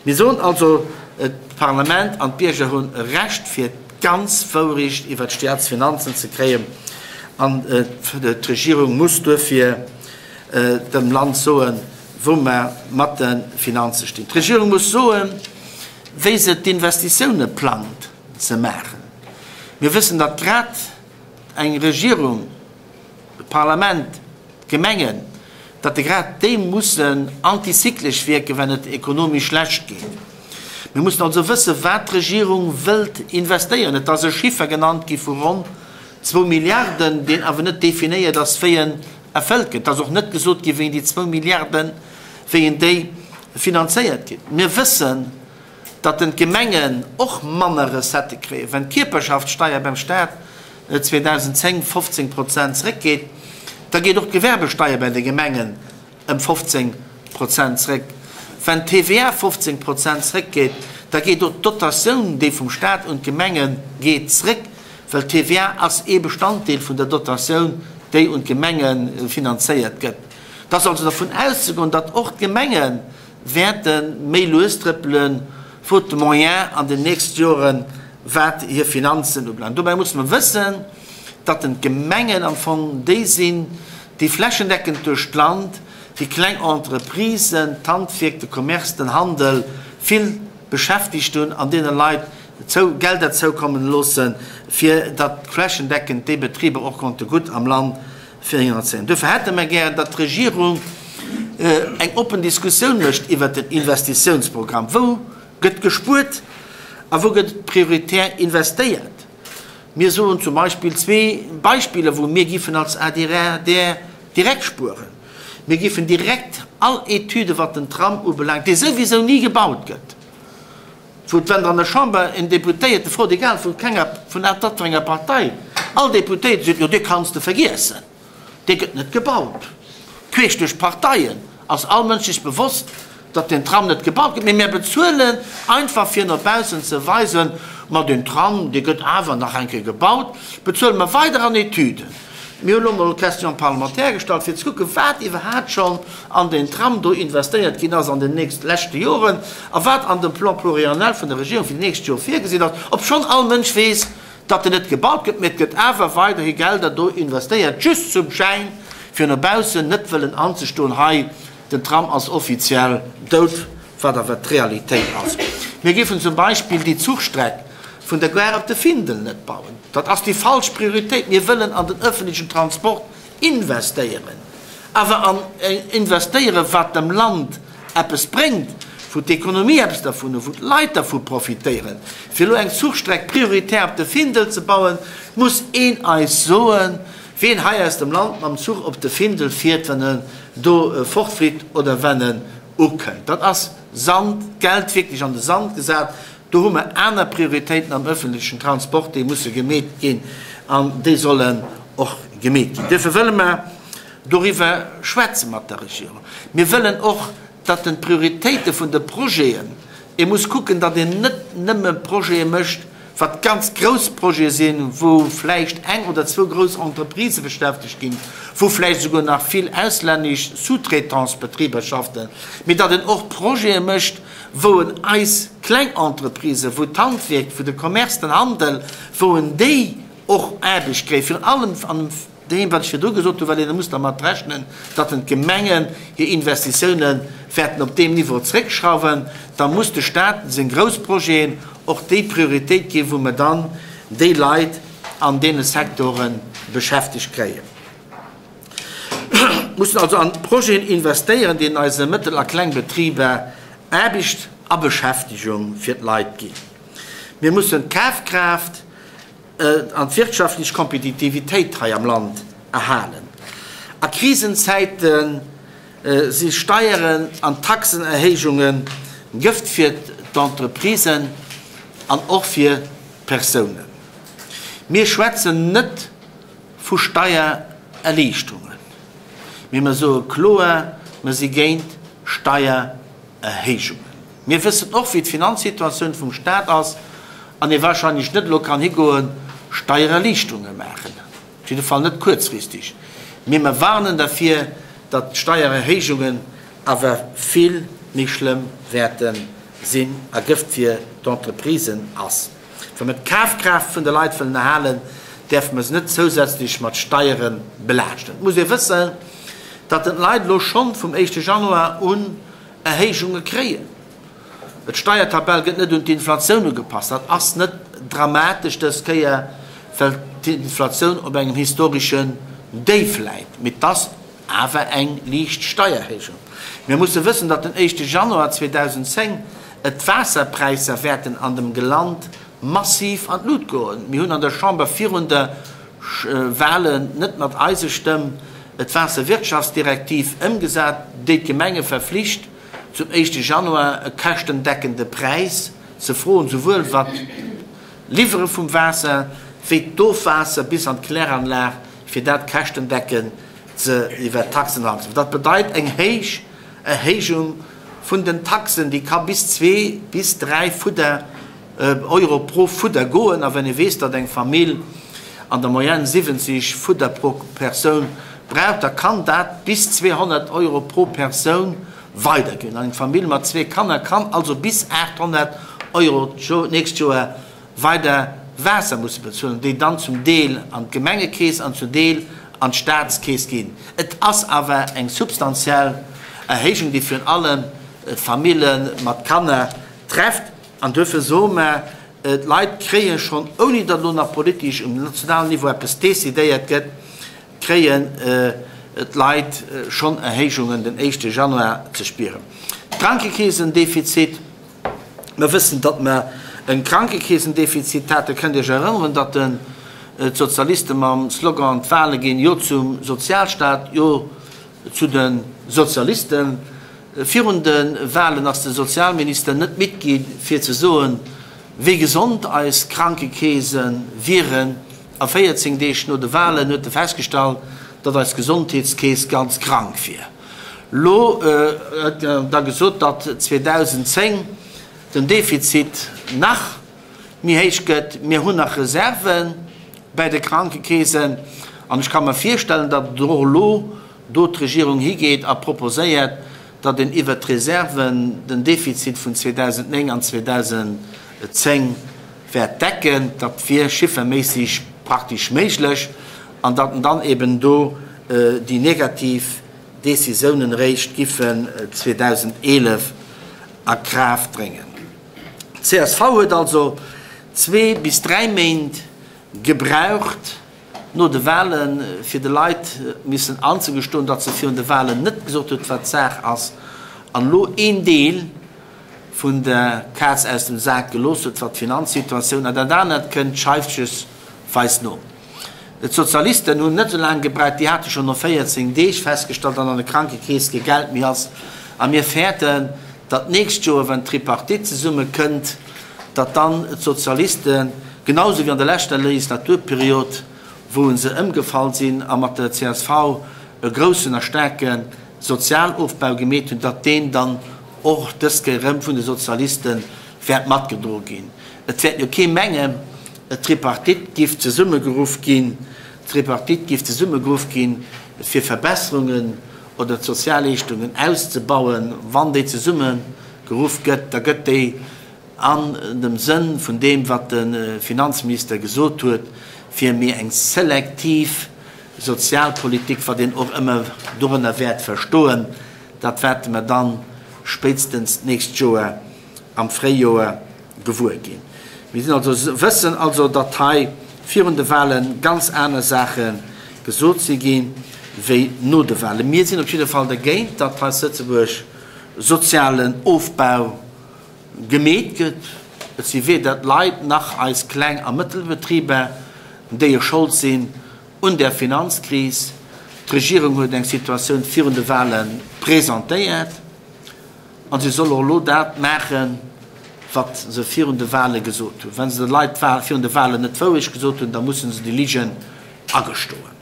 Mir soen also, d'Parlament an d'Bierger hunn e Recht fir d'ganz Wourecht iwwert d'Staatsfinanzen ze kréien an d'Regierung muss duerfir dem Land soen, wou mer mat de Finanze stinn. D'Regierung muss soen, wéi se d'Investitioune plangt ze maachen. Mir wëssen, datt grad eng Regierung, de Parlament, d'Gemengen, datt de grad déi mussen antizyklesch wierken, wenn et ekonomesch schlecht geet. Mir mussen also wëssen, wat d'Regierung wëllt investéieren. Et ass e Chiffer genannt gi vu ronn zwou Milliarden, deen awer net definéiert ass, wéi en erfëllt gëtt. Et ass och net gesot gi wéi déi zwou Milliarden, wéi en déi finanzéiert ginn. Mir wëssen, datt den d'Gemengen och manner Recettë kréien, wenn d'Kierperschaftssteier beim Staat 2010 15 Prozent zréckgeet, da geet och d'Gewerbesteier bei de Gemengen ëm 15 Prozent zréck. Wenn d'TVA 15 Prozent zréckgeet, da geet och d'Dotatioun, déi vum Staat un d'Gemenge geet, zréck, well d'TVA ass ee Bestanddeel vun der Dotatioun, déi un d'Gemenge finanzéiert gëtt. Et ass also dervun auszegoen, datt och d'Gemenge wäerte méi lues trëppelen, faute de moyens, an den nächste Joren, wat hir Finanzen ubelaangt. Dobäi musse mer wëssen, datt den d'Gemengen am Fong déi sinn, déi flächendeckend duerch d'Land déi kleng Entreprisen, d'Handwierk, de Commerce, den Handel vill beschäftigt hunn an deene Leit zou Gelder zoukommen loossen, fir datt flächendeckend déi Betriber och konnte gutt am Land finanzéieren. Duerfir hätte mer gären, datt d'Regierung eng oppen Diskussioun mécht iwwert den Investitiounsprogramm. Wou gëtt gespuert a wou gëtt prioritär investéiert? Mir soen zum Beispill zwee Beispiller, wou mir giffen als adr direkt spueren. Mir giffen direkt all Etüde wat den Tram ubelaangt, dee souwisou ni gebaut gëtt, Wou d'Wänn an der Chamber en Deputéierte frot, egal vu kenger, vun wat fir enger Partei, all Deputéierte seet, jo dee kanns de vergiessen, dee gëtt net gebaut. Queesch duerch d'Parteien ass all Mënsch sech bewosst, datt deen Tram net gebaut gëtt, mee mär bezuelen einfach fir no baussen ze weisen, ma deen Tram, dee gëtt awer nach eng Kéier gebaut, bezuele mer weider an Etüden. Mir hunn elo mol Question parlementaire gestallt, fir ze kucken, wat iwwerhaapt schonn an deen Tram do investéiert ginn ass an den nächst leschte Joren a wat an dem Plan pluriannuel vun der Regierung fir déi nächst Jore virgesinn ass, obschonn all Mënsch weess, datt en net gebaut gëtt, mee et gëtt awer weiderhi Gelder do investéiert, just zum Schäin, fir no baussen net wëllen anzestoen, hei, den Tram ass offiziell dout, wat awer d'Realitéit ass. Mir géifen zum Beispill déi Zuchstreck vun der Gare op de Findel net bauen. Dat ass déi falsch Prioritéit. Mir wëllen an den öffentlichen Transport investéieren, awer an investéieren, wat dem Land eppes bréngt, wou d'Ekonomie eppes dervun huet, wou d'Leit dervu profitéieren. Fir elo eng Zuchstreck prioritär op de Findel ze bauen, muss een eis soen, wien hei aus dem Land mam Zuch op de Findel fiert, wann en do fortflitt oder wann en ukënnt. Dat ass Sand, Geld wierklech an de Sand gesat. Do hu mer aner Prioritéiten am öffentlechen Transport, déi musse gemeet ginn an déi sollen och gemeet ginn. Duerfir wëlle mer doriwwer schwätze mat der Regierung. Mir wëllen och, datt den d'Prioritéite vun de Projeten, ee muss kucken, datt een net nëmme Projete mécht, wat ganz grouss Projete sinn, wou vläicht eng oder zwou grouss Entreprisë beschäftegt ginn, wou vläicht esouguer nach vill auslännesch Sous-traitance-Betriber schaffen, mee datt een och Projete mécht, wou en eis kleng Entreprisen, wou d'Handwierk, wou de Commerce, den Handel, wou en déi och Aarbecht kréien, virun allem an deem, wat ech virdru gesot hunn, well een muss dermat rechnen, datt en d'Gemengen hir Investitiounen wäerten op deem Niveau zréckschrauwen, da muss de Stat seng grouss Projeten och déi Prioritéit ginn, wou mer dann déi Leit an deene Sektore beschäftegt kréien. Mussen also an Projeten investéieren, déi eise Mëttel a Klengbetriber Aarbecht a Beschäftegung fir d'Leit ginn. Mir mussen d'Kafkraaft an d'wirtschaftlech Kompetitivitéit hei am Land erhalen. A Krisenzäite si Steieren an Taxenerhéijunge Gëft fir d'Entreprisen an och fir d'Persounen. Mir schwätzen net vu Steiererliichterungen, mee mer soe kloer, mer si géint Steiererhéijungen. Mir wëssen och, wéi d'Finanzsituatioun vum Stat ass an ee wahrscheinlech net elo kann higoen, Steiererliichterunge maachen, op jidde Fall net kuerzfristig. Mee mer warnen dervir, datt d'Steiererhéijungen awer vill méi schlëmm wäerte. sinn a Gëft fir d'Entreprisen ass. Wa mir d'Kafkraaft vun de Leit wëllen erhalen, däerfe mer se net zousätzlech mat Steiere belaaschten. Et muss ee wëssen, datt den d'Leit elo schonn vum éischte Januar un Erhéijunge kréien. D'Steiertabell gëtt net un d'Inflatioun ugepasst. Dat ass net dramatesch dës Kéier, well d'Inflatioun op engem historeschen Déif läit, mee et ass awer eng liicht Steierhéijung. Mir musse wëssen, datt den éischte Januar 2010 et d'Waasserpräisser wäerten an dem Land massiv an d'Lut goen. Mir hunn an der Chamber virun de Wahlen net mat eise Stëmm d'Waasserwirtschaftsdirektiv ëmgesat, déi d'Gemenge verflicht, zum éischte Januar e käschtendeckende Präis ze froen, souwuel wat d'Liwwere vum Waasser wéi d'Ofwaasser bis an d'Kläranlag, fir dat käschtendeckend ze iwwer Taxen anzeféieren. Dat bedeit eng héich Erhéijung vun den Taxen, déi ka bis zwee bis dräi Fudder, Euro pro Fudder goen. A wenn ee weess, datt eng Famill an der Moyenne 70 Fudder pro Persoun brauch, da kann dat bis 200 Euro pro Persoun weiderginn. An eng Famill mat zwee Kanner kann also bis 800 Euro d'nächst Joer weider Waasser musse bezuelen, déi dann zum Deel an d'Gemengekeess an zum Deel an d'Staatskeess ginn. Et ass awer eng substantiell Erhéijung, déi virun allem d'Famille mat Kanner trefft. An duerfir soe mer, d'Leit kréie schonn, ouni datt elo nach politesch um nationalen Niveau eppes decidéiert gëtt, kréien d'Leit schonn Erhéijungen den éischte Januar ze spieren. D'Krankekeesendefizit, Mer wëssen, datt mer e Krankekeesendefizit haten. Kënnt Iech erënneren, datt d'Sozialiste mam Slogan an d'Wahle ginn, Jo zum Sozialstaat, Jo zu de Sozialisten. Virun de Wahlen ass de Sozialminister net midd gi fir ze soen, wéi gesond eis Krankekeese wieren. A 14 Deeg no de Wahlen huet e festgestallt, datt eis Gesondheetskeess ganz krank wier. Lo huet en da gesot, datt 2010 den Defizit nach méi héich gëtt. Mir hunn nach Reserve bäi de Krankekeesen an ech ka mer virstellen, datt et och elo do d'Regierung higeet a proposéiert, datt een iwwert d'Reserven den Defizit vun 2009 an 2010 wäert decken. Dat wier chifferméisseg praktesch méiglech an datt en dann eben do déi negativ Décisounen eréischt giffen 2011 a Kraaft bréngen. D'CSV huet also zwee bis dräi Méint gebraucht no de Wahlen, fir de Leit missen anzegestoen, datt se virun de Wahlen net gesot huet, wat Saach ass, an elo een Deel vun der Kaz aus dem Sak gelooss huet, wat d'Finanzsituatioun, an dat anert kënnt scheifchesweis no. D'Sozialisten hunn net esou laang gebraucht, déi hate schonn no 14 Deeg festgestallt, datt an der Krankekeess kee Geld méi ass. A mir fäerten, datt d'nächst Joer, wann d'Tripartite zesumme kënnt, datt dann d'Sozialisten, genau esou wéi an der leschter Legislaturperiod, wou se ëmgefall sinn a mat der csv e groussen a staarke Sozialofbau gemeet hunn, datt deen dann och dës Kéier erëm vun de Sozialiste wäert matgedroe ginn. Et wäert jo kee mengen, d'Tripartite giff zesummegeruff ginn, d'Tripartite giff zesummegeruff ginn, fir Verbesserungen oder d'Sozialleeschtungen auszebauen. Wann déi zesummegeruff gëtt, da gëtt déi an dem Sënn vun deem, wat de Finanzminister gesot huet, fir méi eng selektiv Sozialpolitik, wat een och ëmmer dorënner wäert verstoen, dat wäerte mer dann spéitstens d'nächst Joer am Fréijoer gewuer ginn. Mir sinn also, wëssen also, datt hei virun de Wahle ganz aner Saache gesot si gi wéi no de Wahle. Mir sinn op jidde Fall dergéint, datt hei zu Lëtzebuerg sozialen Ofbau gemeet gëtt. Et si weder d'Leit nach eis Kleng a Mëttelbetriber, déi e Schold sinn un där Finanzkris. D'Regierung huet eng Situatioun virun de Wahle presentéiert. A se soll och elo dat maachen, wat se virun de Wahle gesot hunn. Wa se de Leit virun de Wahlen net d'Wourecht gesot hunn, da musse se déi Ligen agestoen.